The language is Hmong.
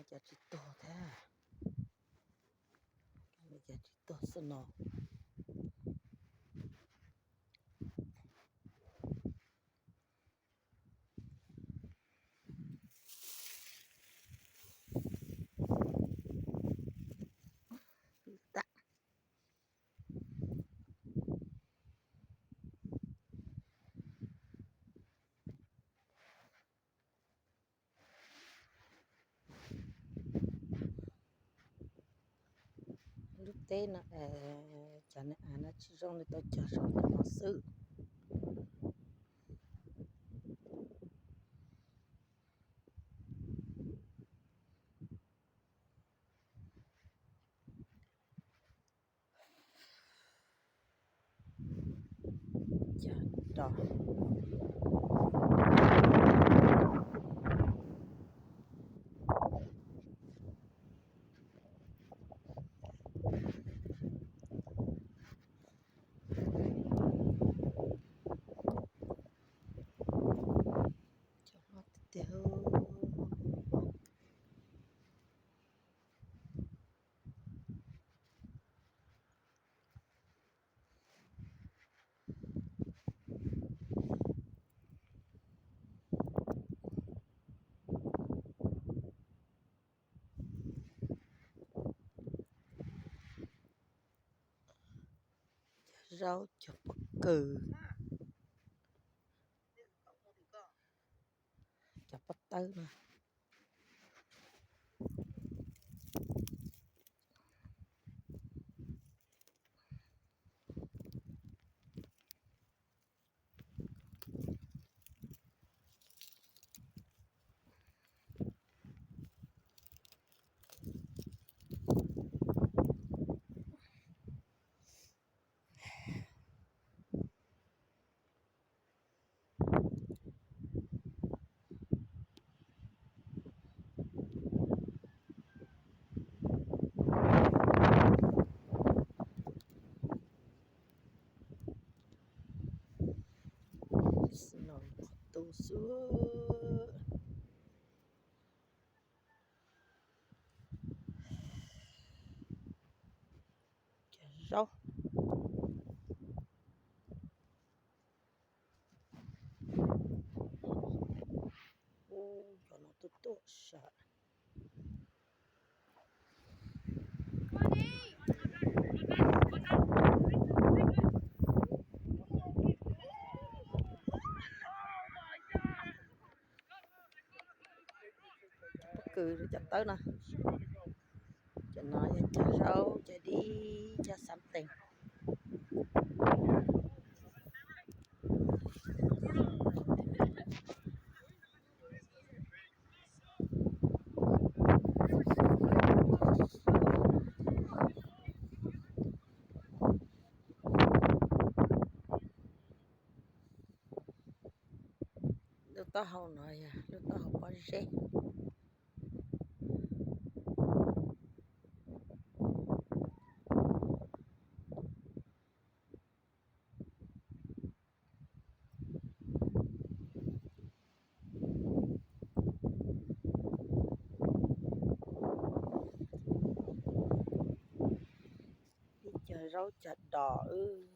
Cas tsis tuag thiab, cas tsis tuag xwb no. Lub teb no, cov neeg av no tsis zoo, nws tau cog zoo cov no xwb. Cog rau. Cov no tiag tiag. Cog zaub, cog pob kws, cog pob tawb no. Tu xwb. Cog zaub. Ub, cov no tuaj tuaj sawv. Pob kws, cov tawb no. Cov no yog cog zaub, cog dib, cog xab tees. Lub taub hau no yog lub taub hau pob zeb. Ib co zaub cog dos wb.